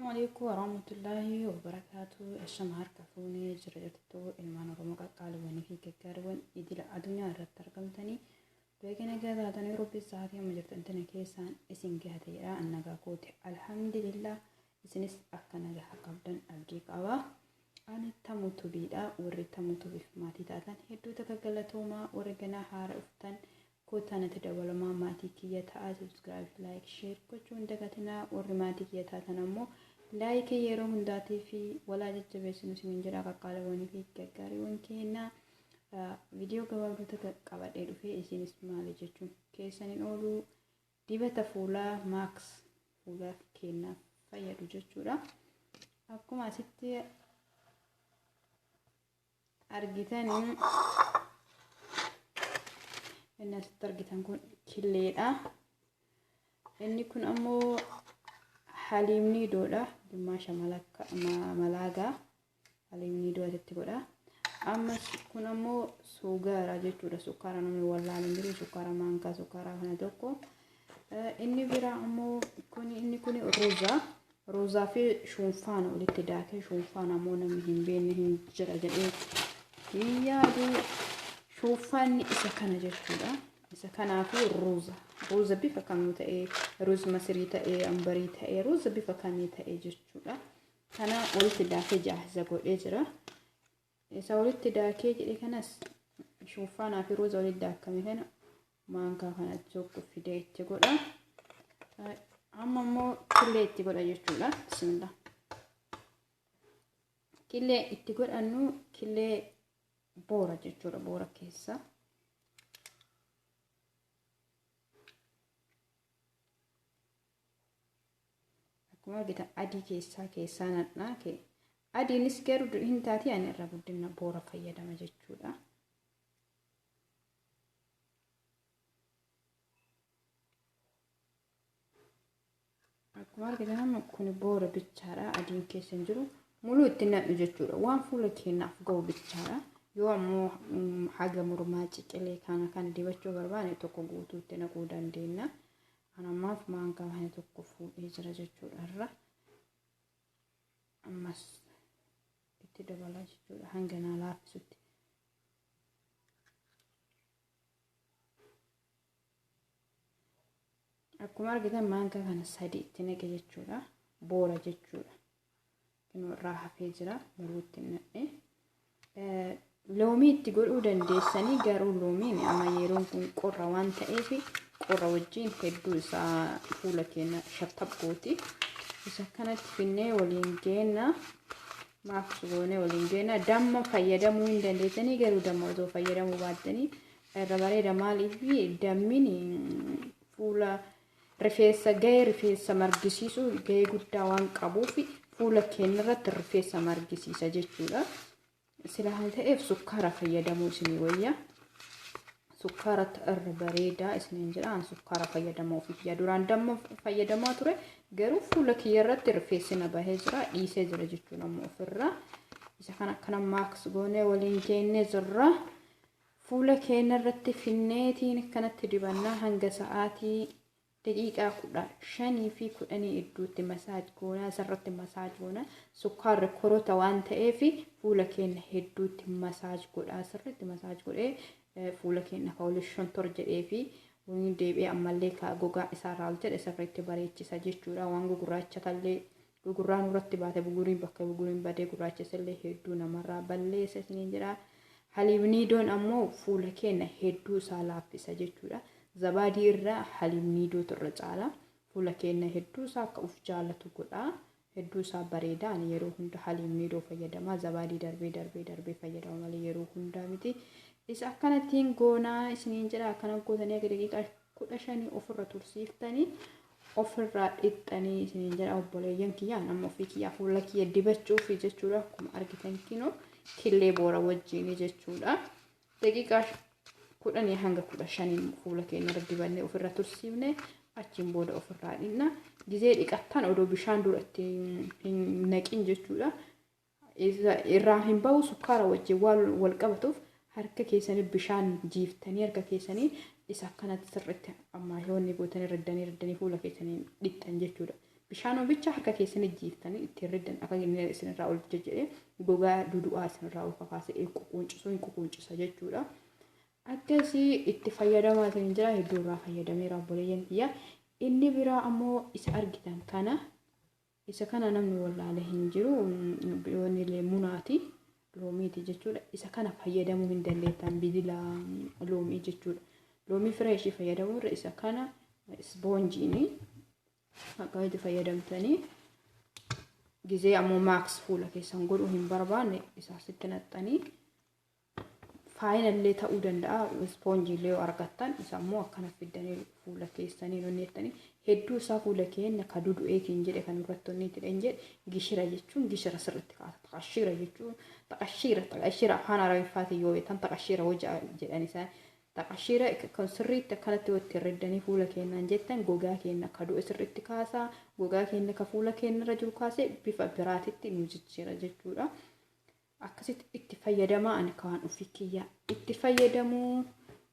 Assalamu alaikum warahmatullahi wabarakatuh. Ashama harka fuunee jira jirtu ilmaan Oromoo qaqqaaliiwwanii fi gaggaariiwwan idila addunyaa irratti argamtanii beeka nagaa taatanii Rabbi sa'aatii amma jirtan tana keessaan isin gahateedha. An nagaa kooti alhamdulillah. Isinis akka nagaa qabdan abdii qaba. Ani Tamu Tubiidha. Warri Tamu Tubiif maatii taatan hedduu takka galatoomaa. Warri ganaa haara dhuftan kottaa natti dabalamaa maatii kiyya ta'aa. Subscribe, like, share gochuu hin dagatinaa. Warri maatii kiyya taatan ammoo like yeroo hundaatii fi walaa jajjabeessinu isiniin jedha qaqqaaliiwwanii fi gaggaariiwwan keenyaa. Viidiyoo gabaabduu takka qabadhee dhufee isinis maali jechuun keessan hin oolu. Dibata fuulaa maaks fuula keenyaaf fayyadu jechuudha. Akkuma asitti argitan inni asitti argitan kun killeedha. Inni kun ammoo haliimniidoodha. Gimmaasha malaagaa haliimniidoo asitti godha. Ammas kun ammoo suugaara jechuudha. Sukkaara namni wallaalu hin jiru. Sukkaara maankaa sukkaaraa kana tokko. Inni biraa ammoo kun inni kun ruuza. Ruuzaa fi shuunfaan walitti daakee shuunfaan ammoo namni hin beekne hin jira jedhee hin yaadu. Shuunfaanni isa kana jechuudha. Isa kanaa fi ruuza. Ruuza bifa kamuu ta'ee, ruuz masirii ta'ee, ambarii ta'ee, ruuza bifa kamii ta'ee jechuudha. Kana walitti daakee jaahiza godhee jira. Isa walitti daakee jedhe kanas shuunfaanaa fi ruuza walitti daakame kana maankaa kana tokko fidee itti godha. Amma immoo killee itti godha jechuudha. Bismillah. Killee itti godhannu killee boora jechuudha. Boora keessa. Akkuma argitan adii keessaa keessaa nadhaa kee. Adiinis garuu hin taate ani irra guddina boora fayyadama jechuudha. Akkuma argitan amma kun boora bichaadha. Adiin keessa hin jiru. Muluu itti nadhu jechuudha. Waan fuula keenyaaf ga'u bichaadha. Yoo ammoo haga mormaa ciqilee kana kana dibachuu barbaanne tokko guutuu itti naquu dandeenya. Kan ammaaf maankaa kana tokko fuudhee jira jechuudha irra. Ammas itti dabalaa jechuudha hanga naa laaffisutti. Akkuma argitan maankaa kana sadi itti naqe jechuudha. Boora jechuudha. Kinoo irraa hafee jira. Muruu itti naqe. Loomii itti godhuu dandeessanii garuu loomiin amma yeroon kun qorra waan ta'eef qorra wajjin hedduu isaa fuula keenya shattab gooti. Isa kanatti finnee waliin geenna. Maaf goonee waliin geenna. Damma fayyadamuu hin dandeessanii garuu damma osoo fayyadamuu baattanii irra bareeda maaliif dammin fuula rifeensa gahee rifeensa margisiisu gahee guddaa waan qabuuf fuula keenya irratti rifeensa margisiisa jechuudha. Sila haa ta'eef sukkaara fayyadamuu isinii wayya. Sukkaara irra bareedaa isiniin jedha. An sukkaara fayyadamaa ofii kiyya duraan damma fayyadamaa ture garuu fuula kiyya irratti rifeensi na bahee jira dhiisee jira jechuun ammoo ofirraa. Isa kana akkana maaks goonee waliin geennee jirra. Fuula keenya irratti finneetiin akkanatti dibannaa hanga sa'aatii daqiiqaa 15 fi 10 idduutti masaaj goonaa isarratti masaaj goona. Sukkaarri korota waan ta'eef fuula keenya hedduutti masaaj godhaa sirriitti masaaj godhee fuula keenya ka waliin shontor jedhee fi waliin deebi'ee ammallee ka gogaa isaarraa ol jedhe sirriitti bareechisa jechuudha. Waan gugurraachatallee gugurraa nurratti baate buguriin bakka buguriin badee gurraachisallee hedduu namarraa balleessa isiniin jedha. Haliibniidoon ammoo fuula keenya hedduu isaa laaffisa jechuudha. Zabaadii irra haliibniidootu irra caala. Fuula keenya hedduu isaa akka uf jaalatu godha. Hedduu isaa bareeda. Ani yeroo hunda haliibniidoo fayyadama. Zabaadii darbee darbee darbee fayyadama malee yeroo hundaa miti. Isa akkanattiin goonaa isiniin jedha. Akkana gootanii akka daqiiqaa 15 ofirra tursiiftanii ofirraa dhixxanii isiniin jedha obboleeyyan kiyya. Amma ofii kiyyaa fuula kiyya dibachuufi jechuudha. Akkuma argitan kinoo killee boora wajjiini jechuudha. Daqiiqaa 10 hanga 15 fuula keenya irra dibannee ofirra tursiifne achiin booda ofirraa dhiqna. Gizee dhiqattan odoo bishaan dura itti hin naqin jechuudha. Irraa hin bahu sukkaara wajjin waan wal qabatuuf harka keessanii bishaan jiiftanii harka keessanii isa akkanatti sirriitti ammaa yoonni gootanii riddanii riddanii fuula keessanii dhiqxan jechuudha. Bishaan bicha harka keessanii jiiftanii ittiin riddan akka inni isinirraa ol jedhee gogaa dudu'aa isinirraa ol kakaasee ququuncisuu hin ququuncisa jechuudha. Akkasii itti fayyadamaa isin jira, hedduu irraa fayyadameera obboleeyyan kiyya. Inni biraa ammoo isa argitan kana, isa kana namni wallaale hin jiru, wanni leemunaati, loomiiti jechuudha. Isa kana fayyadamuu hin dandeettan, bidila loomii jechuudha. Loomii fresh fayyadamuu irra isa kana ispoonjiini akkamitti fayyadamtanii, gizee ammoo mask fuula keessan godhuu hin barbaanne isa asitti naxxanii faayinallee ta'uu danda'a. Ispoonjiillee yoo argattan isa ammoo akkana fiddanii fuula keessanii nonneettanii hedduu isaa fuula keenya ka dudu'eetiin jedhe kan irratti onneetiin jedhe. Gishira jechuun gishira sirriitti kaasa. Taqashiira jechuun taqashiira, taqashiira afaan Arabiffaatiin yoo beektan taqashiira hojii jedhan isaan. Taqashiira kan sirriitti akkanatti itti riddanii fuula keenyaan jettan gogaa keenya ka du'e sirriitti kaasaa, gogaa keenya ka fuula keenya irra jiru kaasee bifa biraatitti nu jijjiira jechuudha. Akkasitti itti fayyadamaa, ani kan ofii kiyyaa itti fayyadamuu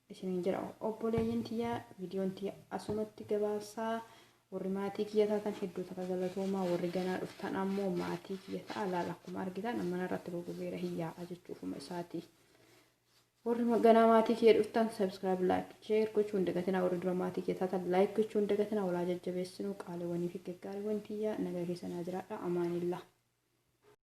isiniin jira. Obboleeyyan tiyyaa, viidiyoon tiyya asumatti gabaabsaa. Warri maatii kiyya taatan hedduu takka galatoomaa, warri ganaa dhuftan ammoo maatii kiyya ta'a. Laala, akkuma argitan mana irratti goggogeera, hiyyaa'a jechuufuma isaati. Warri ganaa maatii kiyya dhuftan subscribe, like, share gochuu hin dagatinaa. Warri dura maatii kiyya taatan like gochuu hin dagatinaa. Walaa jajjabeessinuu, qaaliiwwanii fi gaggaariiwwan tiyya, nagaa keessa naa jiraadha. Amaanillah.